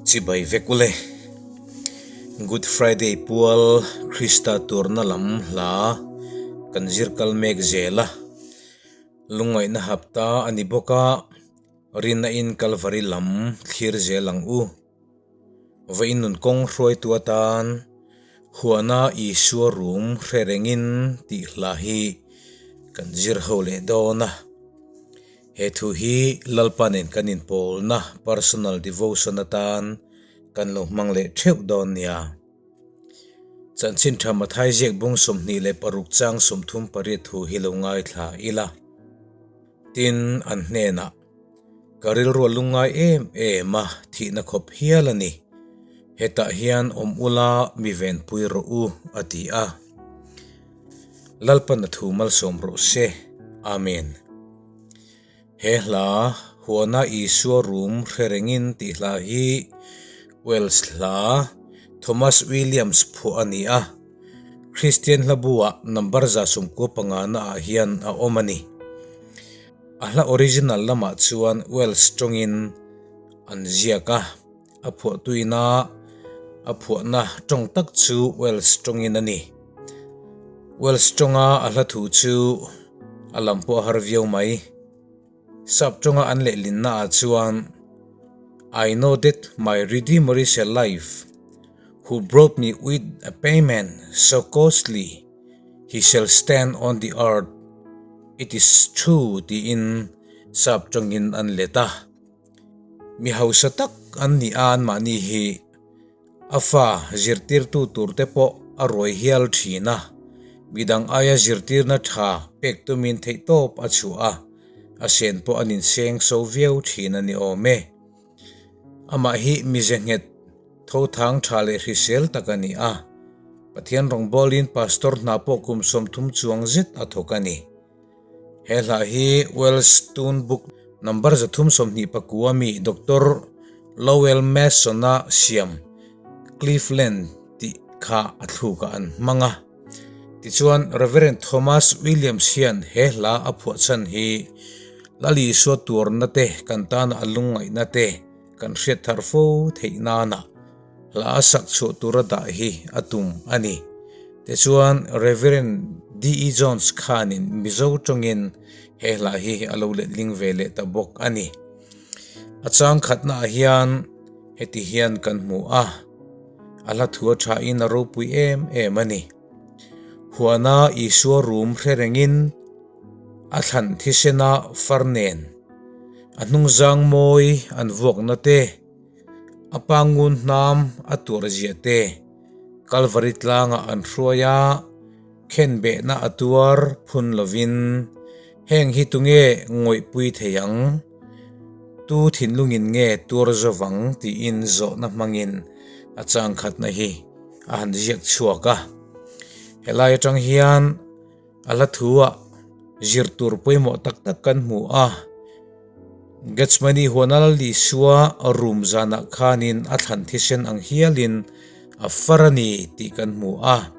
Chibai vek ule. Good Friday pual Krista turna lam hla kan zir kal mek zel a. Lungngaihna hapta a ni bawk a, rinna in Kalvari lam thlir zel ang u. Vawiin nun kawng hruaitu atan Huana Isua rum hre rengin tih hla hi kan zir ho leh dawn a. He thu hi Lalpa nen kan inpawlna personal devotion atan kan lo hmang leh theuh dawn nia. Chanchin tha Mathai ziak bung 26 chang 38 thu hi lo ngaithla ila. Tin, an hnenah, Ka rilru a lungngai em em a, thihna khawp hial a ni. Hetah hian awm ula mi venpui rawh u, a ti a. Lalpan a thu malsawm rawh se. Amen. He hla, Huana Isua rum hre rengin tih hla hi Welsh hla Thomas Williams phuah a ni a. Kristian hlabu-ah number 95 naah hian a awm a ni. A hla original lamah chuan Welsh tawngin an ziak a. A phuahtuina a phuahna tawng tak chu Welsh tawngin a ni. Welsh tawnga a hla thu chu a lam pawh a har viau mai. Sap tawnga an lehlinna ah chuan I know that my Redeemer is alive, who brought me with a payment so costly, he shall stand on the earth, it is true tiin sap tawngin an let a. Mi hausa tak an ni a anmahni hi a fa zirtirtu tur te pawh a ruai hial thin a, midang aia zirtirna tha pek tumin theihtawp a chhuah a, a sen pawh an inseng so viau thin a ni awm e. Amah hi mize nghet tho thang tha leh hrisel tak a ni a, Pathian rawngbawlin Pastor hna pawh kum 30 chuang zet a thawk a ni. He hla hi Welsh Tune Book number 329 mi Doctor Lowell Mason-a siam Cleveland tih kha a thlukah an hmang a. Tichuan Reverend Thomas Williams hian he hla a phuah chhan hi Lal Isua tuarna te kan tana a lungngaihna te kan hriat thar fo theih nana Hla a sak chhuah tura dah hi a tum a ni. Tichuan Rev. DE Jones khanin Mizo tawngin he hla hi a lo letling ve leh ta bawk a ni. A chang khatnaah hian heti hian kan hmu a, a hla thu a thain a ropui em em a ni. Huana Isua rum hre rengin a thlan thisena far nen a hnungzang mawi an vuakna te, A pa ngun hnam a tuar ziah te, Kalvari tlangah an hruai a, khenbehna a tuar phun lovin, Heng hi tunge ngawihpui thei ang? Tu thinlungin nge tuar zovang? tiin zawhna hmangin a changkhatna hi a han ziak chhuak a. Helai atang hian A hla thu-ah zir tur pawimawh tak tak kan hmu a. Gethsemane huana Lal Isua room zanah khanin a thlan thisen ang hialin a far a ni tih kan hmu a.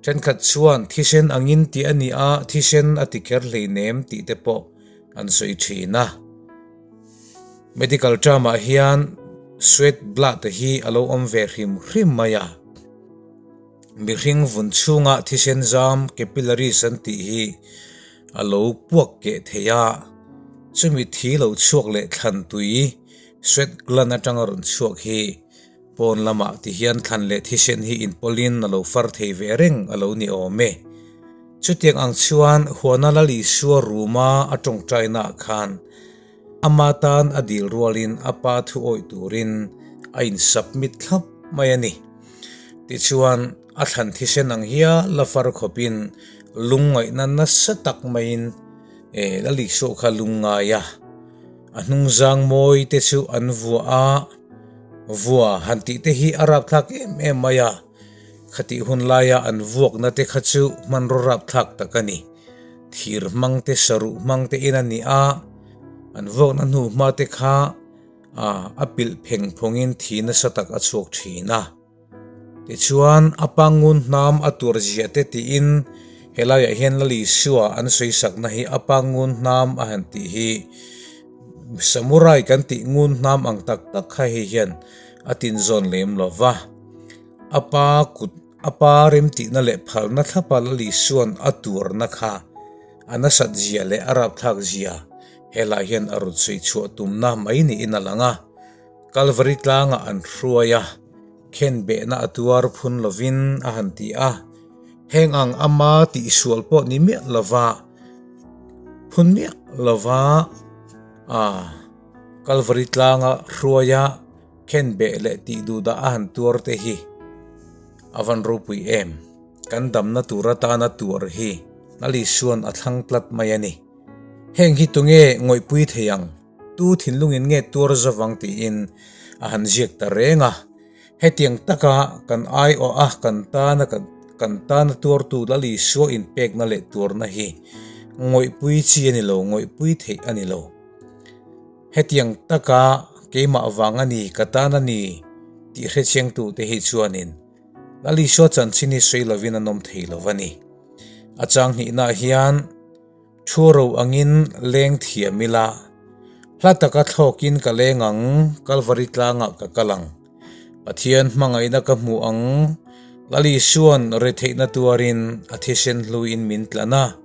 Thenkhat chuan thisen angin tih a ni a, thisen a ti kher hleinem tih te pawh an sawi thin a. Medical term-ah hian sweat blood hi a lo awm ve hrim hrim mai a. Mihring vun chhunga thisen zam capillaries an tih hi a lo puak keh thei a, chumi thi lo chhuak leh thlan tui sweat gland atanga rawn chhuak hi pawn lamah ti hian thlan leh thisen hi inpawlin a lo far thei ve reng a lo ni awm e. Chutiang ang chuan Huana Lal Isua ruma a tawngtainaah khan ama tan a dil rualin a pa thu awih turin a insubmit thlap mai a ni. Tichuan, a thlan thisen ang hial la far khawpin lungngaihna nasa tak maiin e Lal Isua kha lungngai a, a hnungzang mawi te chu an vuah a, vua han tih te hi a rapthlak em em mai a, khatih hun laia an vuakna te kha chu hmanraw rapthlak tak a ni. Thir hmang te saruh hmang te in a ni a, an vuakna hnu hma te kha a, a pilh pheng phawngin thi nasa tak a chhuak thin a. Tichuan, a pa ngun hnam a tur ziah te tiin helaiah hian Lal Isua an sawisakna hi a pa ngun hnam a han tih hi Samurai kan tih ngun hnam ang tak tak kha hei hian A tinzawn lem lo va. A pa kut, a pa remtihna leh phalna thlapa Lal Isua'n a tuarna kha a nasat zia leh a rapthlak zia helai hian a rawn sawi chhuah tumna mai niin a lang a. Kalvari tlangah an hruai a, khenbehna a tuar phun lovin a han ti a. Heng ang ama tihsual pawh ni miah lova, phun miah lova a Kalvari tlanga hruai a, khenbeh leh tihduhdah a han tuar te hi a van ropui em? Kan damna tur atana tuar hi Lal Isua'n a thlang tlat mai a ni. Heng hi tunge ngawihpui thei ang? Tu thinlungin nge tuar zavang tiin a han ziak ta reng a. Hetiang taka kan aiawh a kan tana kan tana tuartu Lal Isua inpekna leh tuarna hi ngawihpui chi a ni lo, ngawihpui theih a ni lo. Hetiang taka keimah vang a ni, ka tan a ni tih hrechiangtute hi chuanin Lal Isua chanchin hi sawi lovin an awm thei lo a ni. A chang hnihnaah hian thu ro angin leng thiam ila, hla taka thlawkin ka leng ang, Kalvari tlangah ka kal ang, Pathian hmangaihna ka hmu ang, Lal Isua'n retheihna tuarin a thisen hluin min tlan a,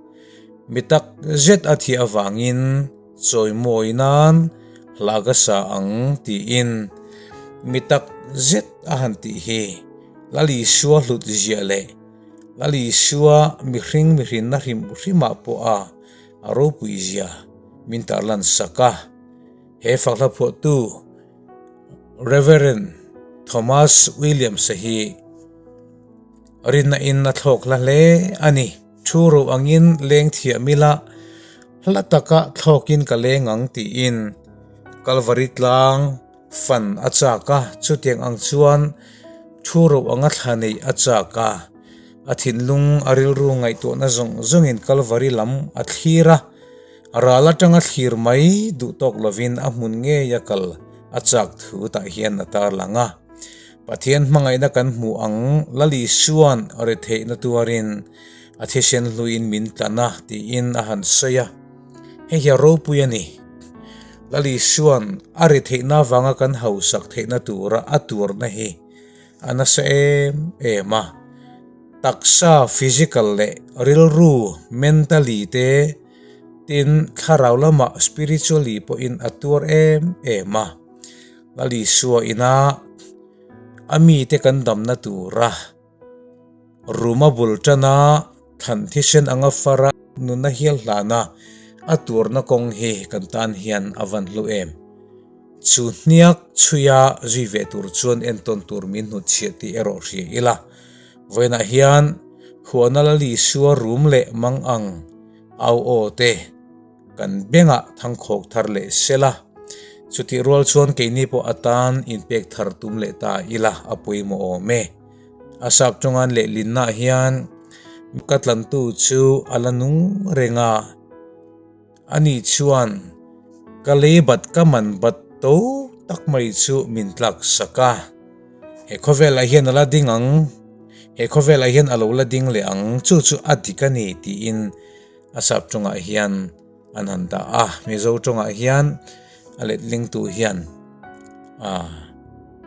mi tak zet a thih avangin chawimawi nan hla ka sa ang tiin mi tak zet a han tih hi Lal Isua hlut ziah leh Lal Isua mihring mihrinna hrim hrimah pawha a ropui zia min tarlan sak a. He fakhla phuahtu Rev. Thomas Williams-a hi rinna in a thlawk hla hle a ni. Thu ro angin leng thiam ila, hla taka thlawkin ka leng ang tiin Kalvari tlang fan a chak a, chutiang ang chuan thu ro anga thla neih a chak a. A thinlung a rilru ngaihtuahna zawng zawngin Kalvari lam a thlir a. Ral atanga thlir mai duh tawk lovin a hmun ngei a kal a chak thu tah hian a tarlang a. Pathian hmangaihna kan hmuh ang Lal Isua'n retheihna tuarin a thisen hluin min tlan a tiin a han sawi a. Hei hi a ropui a ni. Lal Isua'n a retheihna avanga kan hausak theihna tura a tuarna hi a nasa em em a. Taksa, physical, leh rilru, mentally, te tin thlarau lamah, spiritually, pawhin a tuar em em a. Lal Isua ina a mite kan damna tura ruma bul tana thlan thisen anga fara nuna hial hlana a tuarna kawng hi kan tan hian a van hlu em. Chu hniak chhuia zui ve tur chuan entawn tur min hnutchhiah tih erawh hria ila. Vawiinah hian Huana Lal Isua rum leh mang ang au aw te kan bengah thangkhawk thar leh sela. Chutih rual chuan keini pawh atan inpek thar tum leh ta ila a pawimawh awm e. A sap tawngan lehlinnaah hian ka tlantu chu a la nung reng a. Ani chuan, Ka lei bat ka man bat to tak mai chu min tlak sak a. He khawvelah hian a la ding ang, he khawvelah hian a lo la ding leh ang, chu chu a dik a ni tiin a sap tawngah hian an han dah a. Mizo tawngah hian a letlingtu hian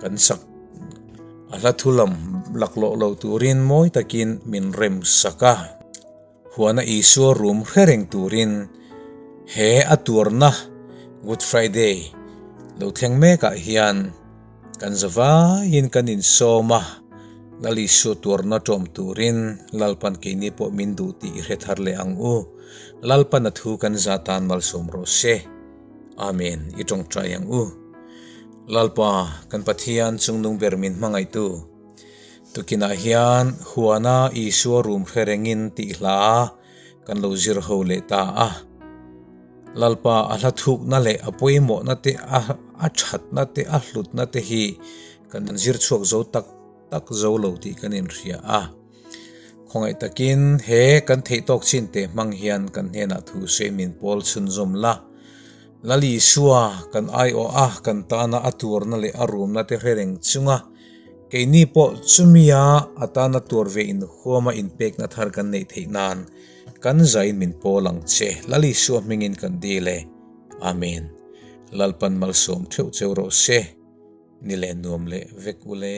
kan sak a hla thu lam laklawh lo turin mawi takin min rem sak a. Huana Isua rum hre reng turin he a tuarna Good Friday lo thleng mekah hian kan zavaiin kan insawm a, Lal Isua tuarna tawm turin Lalpan keini pawh min duh tih i hre thar leh ang u. Lalpan a thu kan za tan malsawm rawh se. Amen. I tawngtai ang u. Lalpa, kan Pathian chungnung ber min hmangaihtu. Tukinah hian Huana Isua rum hre rengin tih hla kan lo zir ho leh ta a. Lalpa a hla thukna leh a pawimawhna te, a thatna te, a hlutna te hi kan zir chhuak zo tak tak zo lo tih kan inhria a. Khawngaih takin he kan theih tawk chin te hmang hian kan hnenah thu sawi min pawl chhunzawm la. Lal Isua kan aiawh a, kan tana a tuarna leh a rumna te hre reng chunga keini pawh chumia a tana tuar ve inhuama inpekna thar kan neih theih nan kan zain min pawl ang che. Lal Isua hmingin kan dil e. Amen. Lalpan malsawm theuh cheu rawh se. Ni leh nuam leh vek ule.